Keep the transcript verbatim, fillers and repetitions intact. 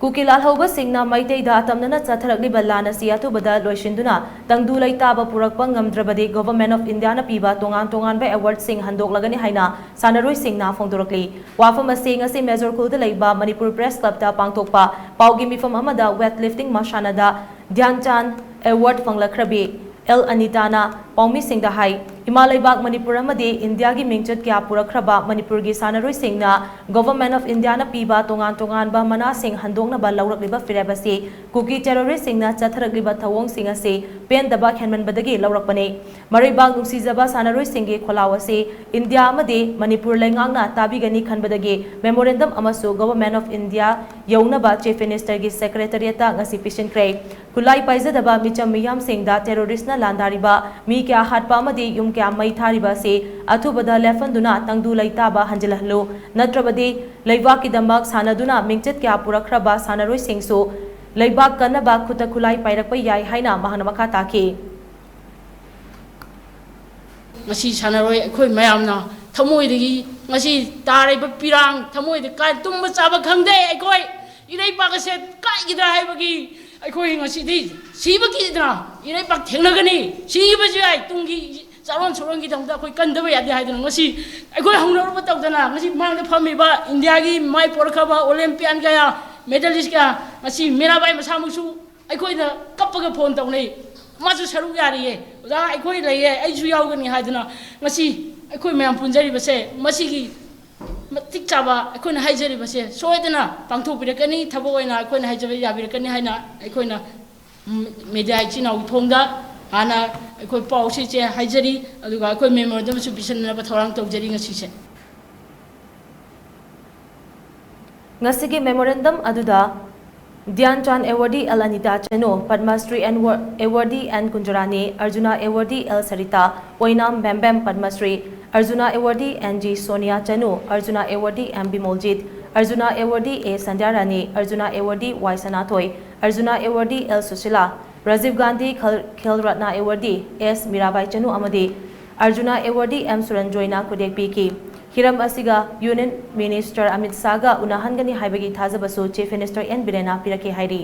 ꯀꯨꯀꯤ ꯂꯥꯜꯍꯧꯕꯁꯤꯡꯅ ꯃꯩꯇꯩꯗ ꯑꯇꯝꯅꯅ ꯆꯠꯊꯔꯛꯂꯤꯕ ꯂꯥꯟ ꯑꯁꯤ ꯑꯊꯨꯕꯗ ꯂꯣꯏꯁꯤꯟꯗꯨꯅ ꯇꯪꯗꯨ ꯂꯩꯇꯥꯕ ꯄꯨꯔꯛꯄ ꯉꯝꯗ꯭ꯔꯕꯗꯤ Government of Indiaꯅ ꯄꯤꯕ ꯇꯣꯉꯥꯟ ꯇꯣꯉꯥꯟꯕ awardꯁꯤꯡ ꯍꯟꯗꯣꯛꯂꯒꯅꯤ ꯍꯥꯏꯅ ꯁꯥꯟꯅꯔꯣꯏꯁꯤꯡꯅ ꯐꯣꯡꯗꯣꯔꯛꯂꯤ꯫ ꯋꯥꯐꯝ ꯑꯁꯤ ꯉꯁꯤ ꯃꯦꯖꯣꯔ ꯈꯨꯜꯗ ꯂꯩꯕ ꯃꯅꯤꯄꯨꯔ ꯄ꯭ꯔꯦꯁ ꯀ꯭ꯂꯕꯇ ꯄꯥꯡꯊꯣꯛꯄ ꯄꯥꯎꯒꯤ ꯃꯤꯐꯝ ꯑꯃꯗ weightlifting ꯃꯁꯥꯟꯅꯗ ꯙ꯭ꯌꯥꯟ ꯆꯥꯟ award ꯐꯪꯂꯛꯈ꯭ꯔꯕꯤ ꯑꯦꯜ ꯑꯅꯤꯇꯥꯅ ꯄꯥꯎꯃꯤꯁꯤꯡꯗ ꯍꯥꯏ꯫ ꯏꯃꯥ ꯂꯩꯕꯥꯛ ꯃꯅꯤꯄꯨꯔ ꯑꯃꯗꯤ ꯏꯟꯗꯤꯌꯥꯒꯤ ꯃꯤꯡꯆꯠ ꯀꯌꯥ ꯄꯨꯔꯛꯈ꯭ꯔꯕ ꯃꯅꯤꯄꯨꯔꯒꯤ ꯁꯥꯟꯅꯔꯣꯏꯁꯤꯡꯅ Government of Indiaꯅ ꯄꯤꯕ ꯇꯣꯉꯥꯟ ꯇꯣꯉꯥꯟꯕ ꯃꯅꯥꯁꯤꯡ ꯍꯟꯗꯣꯛꯅꯕ ꯂꯧꯔꯛꯂꯤꯕ ꯐꯤꯔꯦꯞ ꯑꯁꯤ ꯀꯨꯀꯤ terroristꯁꯤꯡꯅ ꯆꯠꯊꯔꯛꯂꯤꯕ ꯊꯧꯑꯣꯡꯁꯤꯡ ꯑꯁꯤ ꯄꯦꯟꯗꯕ ꯍꯦꯟꯃꯟꯕꯗꯒꯤ ꯂꯧꯔꯛꯄꯅꯤ꯫ ꯃꯔꯩꯕꯥꯛ ꯅꯨꯡꯁꯤꯖꯕ ꯁꯥꯟꯅꯔꯣꯏꯁꯤꯡꯒꯤ ꯈꯣꯜꯂꯥꯎ ꯑꯁꯤ ꯏꯟꯗꯤꯌꯥ ꯑꯃꯗꯤ ꯃꯅꯤꯄꯨꯔ ꯂꯩꯉꯥꯛꯅ ꯇꯥꯕꯤꯒꯅꯤ ꯈꯟꯕꯗꯒꯤ memorandum ꯑꯃꯁꯨ Government of India ꯌꯧꯅꯕ Chief Ministerꯒꯤ Secretariatꯇ ꯉꯁꯤ ꯄꯤꯁꯤꯟꯈ꯭ꯔꯦ꯫ ꯈꯨꯠꯂꯥꯏ ꯄꯥꯏꯖꯗꯕ ꯃꯤꯆꯝ ꯃꯤꯌꯥꯝꯁꯤꯡꯗ terroristꯅ ꯂꯥꯟꯗꯥꯔꯤꯕ, ꯃꯤ ꯀꯌꯥ ꯍꯥꯠꯄ ꯑꯃꯗꯤ ꯌꯨꯝ ꯀꯌꯥ ꯃꯩ ꯊꯥꯔꯤꯕ ꯑꯁꯤ ꯑꯊꯨꯕꯗ ꯂꯦꯞꯍꯟꯗꯨꯅ ꯇꯪꯗꯨ ꯂꯩꯇꯥꯕ ꯍꯟꯖꯤꯜꯍꯜꯂꯨ, ꯅꯠꯇ꯭ꯔꯕꯗꯤ ꯂꯩꯕꯥꯛꯀꯤꯗꯃꯛ ꯁꯥꯟꯅꯗꯨꯅ ꯃꯤꯡꯆꯠ ꯀꯌꯥ ꯄꯨꯔꯛꯈ꯭ꯔꯕ ꯁꯥꯟꯅꯔꯣꯏꯁꯤꯡꯁꯨ ꯂꯩꯕꯥꯛ ꯀꯟꯅꯕ ꯈꯨꯠꯇ ꯈꯨꯠꯂꯥꯏ ꯄꯥꯏꯔꯛꯄ ꯌꯥꯏ ꯍꯥꯏꯅ ꯃꯍꯥꯛꯅ ꯃꯈꯥ ꯇꯥꯈꯤ꯫ ꯉꯁꯤ ꯁꯥꯟꯅꯔꯣꯏ ꯑꯩꯈꯣꯏ ꯃꯌꯥꯝꯅ ꯊꯃꯣꯏꯗꯒꯤ ꯉꯁꯤ ꯇꯥꯔꯤꯕ ꯄꯤꯔꯥꯡ ꯊꯃꯣꯏꯗ ꯀꯥꯏ ꯇꯨꯝꯕ ꯆꯥꯕ ꯈꯪꯗꯦ꯫ ꯑꯩꯈꯣꯏ ꯏꯔꯩꯄꯥꯛ ꯑꯁꯦ ꯀꯥꯏꯈꯤꯗ꯭ꯔꯥ ꯍꯥꯏꯕꯒꯤ ꯑꯩꯈꯣꯏ ꯉꯁꯤꯗꯤ ꯁꯤꯕ ꯀꯤꯗꯅ ꯏꯔꯩꯄꯥꯛ ꯊꯦꯡꯅꯒꯅꯤ꯫ ꯁꯤꯕꯁꯨ ꯌꯥꯏ, ꯇꯨꯡꯒꯤ ꯆꯥꯔꯣꯟ ꯁꯨꯔꯣꯟꯒꯤꯗꯃꯛꯇ ꯑꯩꯈꯣꯏ ꯀꯟꯗꯕ ꯌꯥꯗꯦ ꯍꯥꯏꯗꯅ ꯉꯁꯤ ꯑꯩꯈꯣꯏ ꯍꯧꯅꯔꯨꯕ ꯇꯧꯗꯅ ꯉꯁꯤ ꯃꯥꯡꯗ ꯐꯝꯃꯤꯕ ꯏꯟꯗꯤꯌꯥꯒꯤ ꯃꯥꯏ ꯄꯣꯔꯛꯈ꯭ꯔꯕ Olympian ꯀꯌꯥ, medalist ꯀꯌꯥ, ꯉꯁꯤ ꯃꯤꯔꯥꯕꯥꯏ ꯃꯁꯥꯃꯛꯁꯨ ꯑꯩꯈꯣꯏꯗ ꯀꯞꯄꯒ ꯐꯣꯟ ꯇꯧꯅꯩ꯫ ꯃꯥꯁꯨ ꯁꯔꯨꯛ ꯌꯥꯔꯤꯌꯦ, "ꯑꯣꯖꯥ, ꯑꯩꯈꯣꯏ ꯂꯩꯌꯦ, ꯑꯩꯁꯨ ꯌꯥꯎꯒꯅꯤ" ꯍꯥꯏꯗꯅ ꯉꯁꯤ ꯑꯩꯈꯣꯏ ꯃꯌꯥꯝ ꯄꯨꯟꯖꯔꯤꯕꯁꯦ ꯃꯁꯤꯒꯤ ꯃꯇꯤꯛ ꯆꯥꯕ ꯑꯩꯈꯣꯏꯅ ꯍꯥꯏꯖꯔꯤꯕꯁꯦ ꯁꯣꯏꯗꯅ ꯄꯥꯡꯊꯣꯛꯄꯤꯔꯛꯀꯅꯤ, ꯊꯕꯛ ꯑꯣꯏꯅ ꯑꯩꯈꯣꯏꯅ ꯍꯥꯏꯖꯕ ꯌꯥꯕꯤꯔꯛꯀꯅꯤ ꯍꯥꯏꯅ ꯑꯩꯈꯣꯏꯅ media ꯏꯆꯤꯟ ꯏꯅꯥꯎꯒꯤ ꯊꯣꯡꯗ ꯍꯥꯟꯅ ꯑꯩꯈꯣꯏ ꯄꯥꯎꯁꯤꯁꯦ ꯍꯥꯏꯖꯔꯤ꯫ ꯑꯗꯨꯒ ꯑꯩꯈꯣꯏ memorandum ꯑꯃꯁꯨ ꯄꯤꯁꯤꯟꯅꯅꯕ ꯊꯧꯔꯥꯡ ꯇꯧꯖꯔꯤ ꯉꯁꯤꯁꯦ꯫ ꯉꯁꯤꯒꯤ memorandum ꯑꯗꯨꯗ ꯙ꯭ꯌꯥꯟ ꯆꯥꯟ awardee L Anita Chanu, Padma Shri and wa-, awardee N Kunjarani, Arjuna awardee L Sarita, Oinam Bembem Padma Shri, Arjuna awardee N G Sonia Chanu, Arjuna awardee M Bimoljit, Arjuna awardee A Sandhyarani, Arjuna awardee Y Sanathoi, Arjuna awardee L Sushila, Rajiv Gandhi Khel-, Khel Ratna awardee S Mirabai Chanu ꯑꯃꯗꯤ Arjuna awardee M ꯁꯨꯔꯟꯖꯣꯏꯅ ꯈꯨꯗꯦꯛ ꯄꯤꯈꯤ꯫ ꯍꯤꯔꯝ ꯑꯁꯤꯒ Union Minister Amit ꯁꯥꯍꯒ ꯎꯅꯍꯟꯒꯅꯤ ꯍꯥꯏꯕꯒꯤ ꯊꯥꯖꯕꯁꯨ Chief Minister ꯑꯦꯟ ꯕꯤꯔꯦꯟꯅ ꯄꯤꯔꯛꯈꯤ ꯍꯥꯏꯔꯤ꯫